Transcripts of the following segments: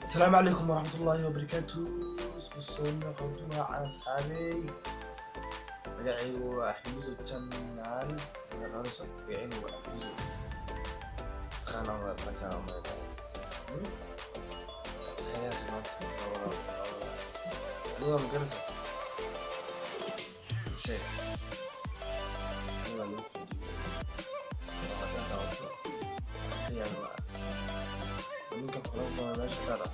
Asalaamu calaykum waraxmatullaahi wabarakaatu. Isku soo noqon noocan, asxaabey. Magacaygu waa Axmed Yusuf Janaal. Magaciisa, magacaygu waa Axmed Yusuf. Taqaanaa, waa barataan adiga, ma garanaysaa? Sheeg anigaa lagu fiiriyo haddaan daawato ka yaaba ninka kula doona meesha ka dha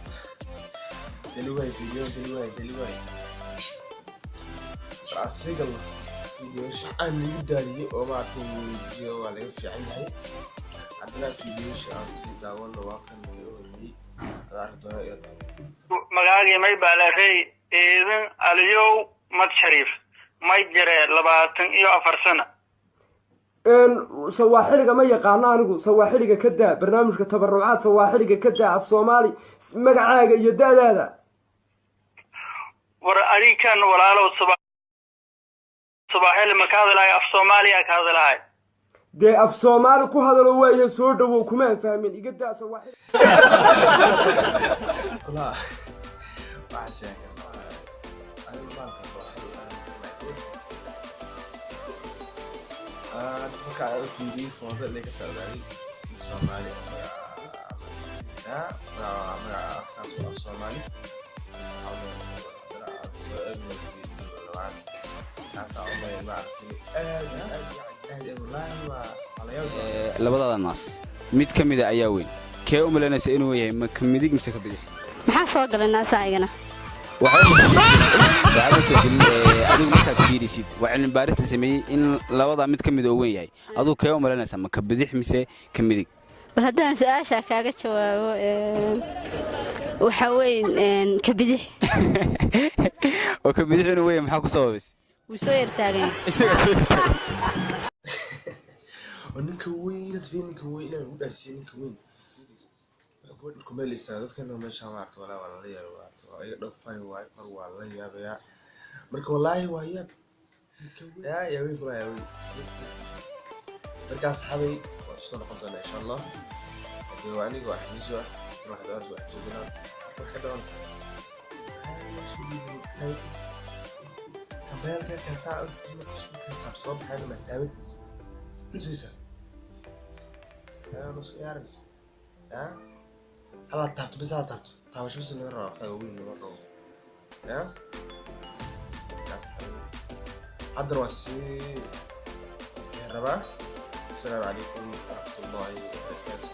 deliwaay video deliwaay deliwaay. War asiga videosha aan lagu daaliyey oo maaragtay weydiiyo, waa laga fiican yahay. Haddana videosha aan sii daawano, waa kan naga horreeyey, ada arki doona iyo daawo. Magaagii may baalarey Eedan Aliyow Mad Shariif, may jire 24 sano. Sawaaxiliga ma yaqaano anigu. Sawaaxiliga ka daa barnaamijka tabarucaad, sawaaxiliga ka daa. Af Soomaali, magacaaga iyo da-daada. War adikan walaalow, subaaxili ma ka hadlahay, af Soomaaliya ka hadlahay. Dee af Soomaali ku hadalo waayo. Soo dhawow, kumaan fahmin, iga daa sawaaxili. Kulaa waxaan sheegay anigu maalka soo. Marka aan u fiiriyey foonta inay ka taagaaday Soomaali, magaca magaca afkaas waa af Soomaali. Soo eegno video labaad, kaasaa umay maaragtay aad iyo aad iyo aad aad, wallaahi waa la yaab. Labadaada naas mid ka mida ayaa weyn, kee u malaynaysa inuu yahay? Ma ka midig mise ka bidix? Maxaa soo galay naasahaygana? Waxaa soo gelin adigu markaad fiirisid, waa cilmi baaris la sameeyey in labadaa mid ka mid oo weyn yahay. Adigu kee u malaynaysaa, ma ka bidix mise ka midig? Bal haddaan su-aashaa kaaga jawaabo, waxaa weyn ka bidix. Oo ka bidix inuu weyn maxaa ku sababaysay? Wuu soo yartaagan. Isagaa soo yartaagan. Oo ninka weyn dad, ninka weyn Ilaahay ugu dhaarsiiyey, ninka weyn wuxuu kuwa dhulku meel istaaga dadkana meesha maaragta. Walaa waa lala yaabay, maaragta waa iga dhafay waay mar, waa lala yaabayaa marka. Wallaahi waa yaab, ninka weyn yaa yaa weyn kula yaa weyn. Marka asxaabay, waan soo noqon doonaa insha Allah. Hadii waa aniga waa Xamiiso ah, wax daas waa Xamiiso dinaa, wax ka dhawanaysa kambeelka kaasaa soo baxayna ma taabid isuysa saan isku yaarin ya hala taabto, bis hala taabto, taabasho bis laga rabo, kaga weyn laga rabo ya. Haddana waa sii rabaa. Asalaamu calaykum waraxmatullaahi wabarakaatu.